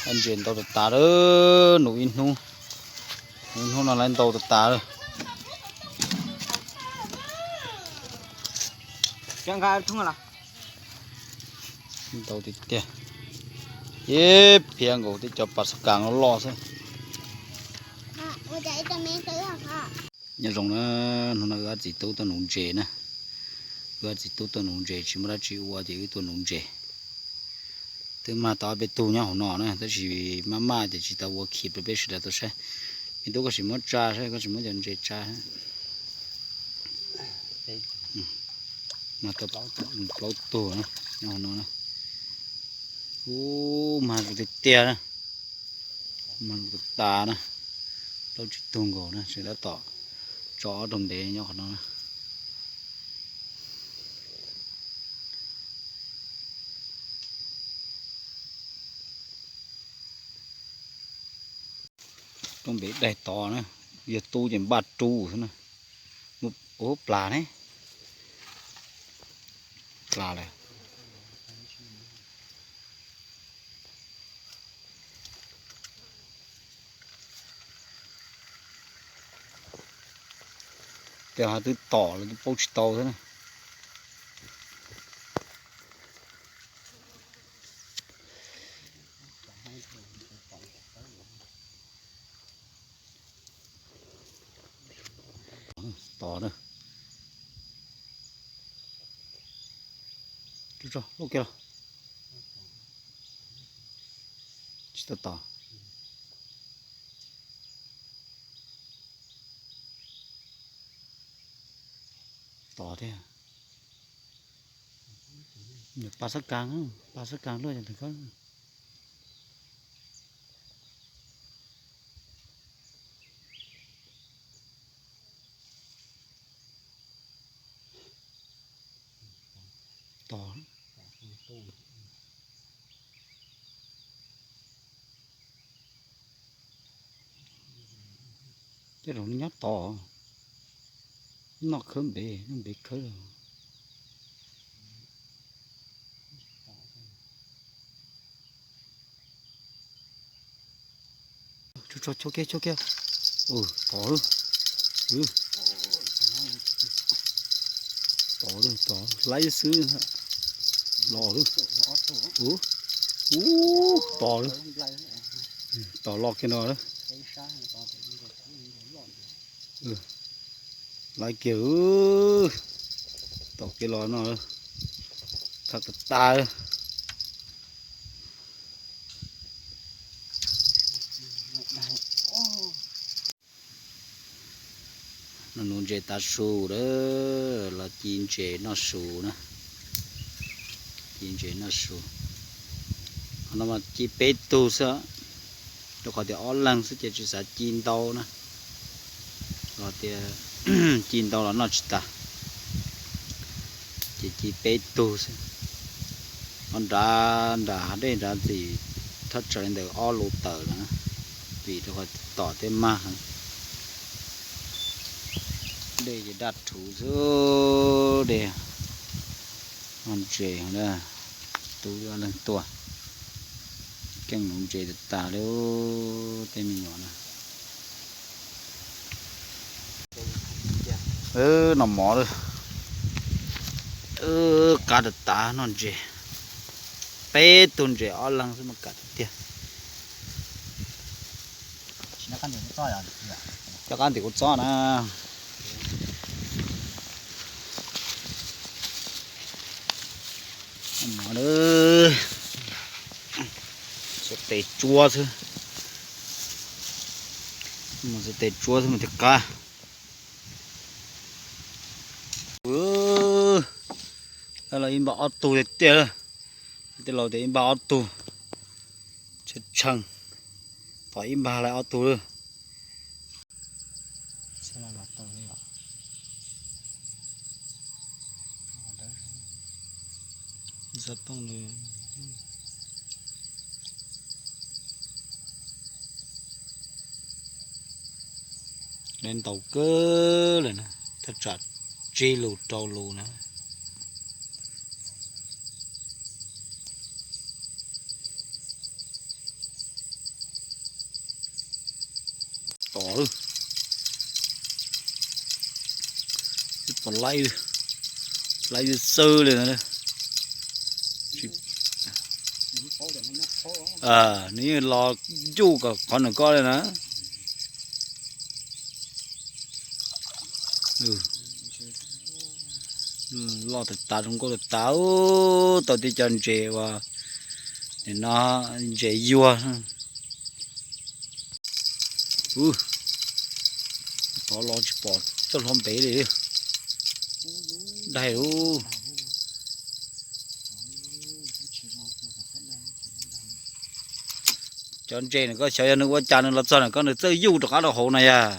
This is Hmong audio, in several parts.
Ntses ntau tas tas lawm, num ib hnub, num ib hnub no lawv ntau tas tas lawm. Ntau tiag tiag, ib phiab nkaus tej cov pas xab kas loj loj xwb. Nyob zoo na, hnub no wb ob txiv tub tuaj nuv ntses na. Wb ob txiv tub tuaj nuv ntses, tsis muaj dab tsi ua ces wb tuaj nuv ntses. Twb mag tau ob peb tug nyob hauv no na, tab sis maj maj ces tsis tau ua khi rau peb sawv daws tau saib. Me tub, koj sim muab tsa saib, koj sim muab cov ntses tsa. Mag tau plaub tug nyob hauv no na. Ub, mag tiag tiag na. Mag tas tas na. Plaub tsib tug nkaus na, sawv daws tom tso ob rau ntev nyob qhov no na. Rau ntev daig tod na, yog tu ces npaj rub xwb na. Ub, plas ne. Plas lawm. Tej ho twb tom los twb paub tsis tau xwb na. Tom na. Tso, tso, loj kiag los. Tsis tau tom. Tom thiab. Pas xab kas, pas xab kas luaj cov ntawd. Tom. Tej zaum nyob tod, noj khawb npev, noj npev khawb. Tso, tso, tso kiag, tso kiag. Tom lawm. Tom lawm, tom laib xwb. Los lawm. Ub, tom lawm. Tom los kiag no lawm. Laib kiag, tom kiag los no. Thaj tas tas. Nuv ntses tav su lawm, los ci ntses noj su na. Ci ntses noj su. Qhov no mas ci peb tug xwb, rau qhov tias ob leeg xwb ces tsis xav ci ntau na. Los tias ci ntau los noj tsis tas, ces ci peb tug xwb. Ob nrad nram hav dej nrad ntxim thaj tsawv li ntawm ob lus tawm lawm, vim rau qhov tom tej mag heev. Dej ces daj rhuv xwb, dej noj ntses. Tub wb ob leeg tuaj, keej nuv ntses tas tas li tej me nyuam na. Noj mov lawm, qab tas tas noj ntses. Peb tug ntses ob leeg xwb mas kam tiag tiag. Coj qab ntim kuv txob na. Noj mov lawm, xuas tes tsuav xwb. Mus xuas tes tsuav xwb mas thiaj qab. Los ib npag ob tug tiag tiag. Tej laus tias ib npag ob tug, tshee tshee, tom ib npag lawm ob tug lawm. Xov tooj li ntau kawg lawm na, thaj tsam tsib lus rau lus na. Tom lawm, pom laib, laib xwb li na. Nws yeej los yuj kom qhov nws koj li na. Loj tas tas, zoo nkauj tas tas, tau tej cov ntses uas nim no ntses yuag. Tod los tsis pom txoj hlua npem li. Daig lub. Cov ntses no koj xyov yog nws ua cas nws los txog no koj nws txawj yuj rov qab rau hauv na yog.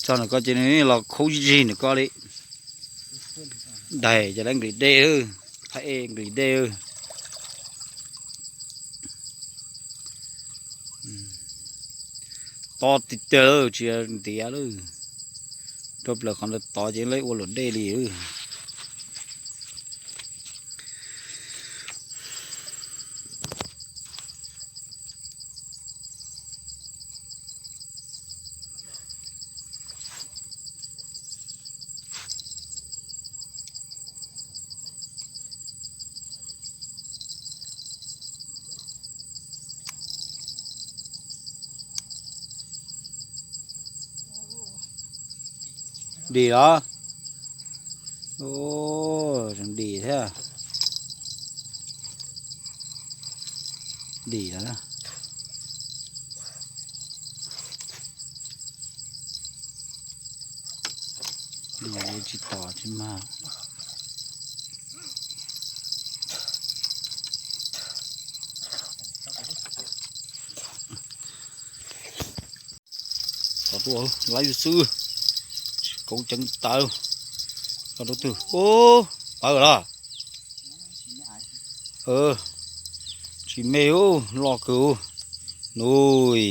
Txog no koj ces nws los khaub zig nws koj li. Daig ces lawv nklis dej, phab ej nklis dej. Tob tiag tiag lawm, tsis ntiav lawm. Rau plaws qhov ntawd tod ces lawv ua luam dej li. Dim los? Dim thiab. Dim los. Dim tsis tom tsis mag. Laib xwb, kauv ceev tas. Koj rau twg? Pawv los? Tsis me, loj kawg. Nui,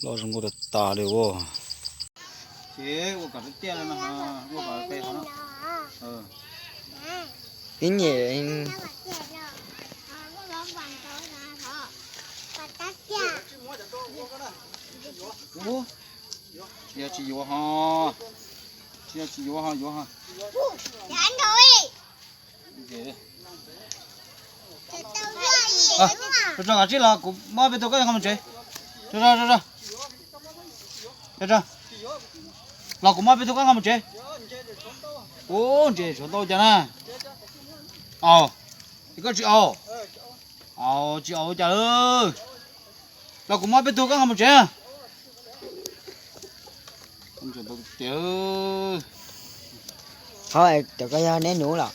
loj zoo nkauj tas tas li as. Ces ua kom tiaj li no, ua kom qe qhov no. Tib nyem. Tsis yog tsis yuav ho, tsis yog tsis yuav ho, yuav ho. Tso tso, koj tsib los kuv muab peb tug koj mus tsev. Tso tso tso tso. Los kuv muab peb tug koj mus tsev. Ub, ntses tshuav ntau cas na. Au, es koj tsis au? Au, tsis au cas lawm. Los kuv muab peb tug koj mus tsev. Qhov cov koj yog neb nus los?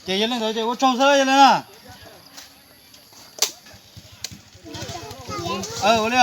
Ces yog li ntawd ces ua tsaug xwb yog li na. Ua li.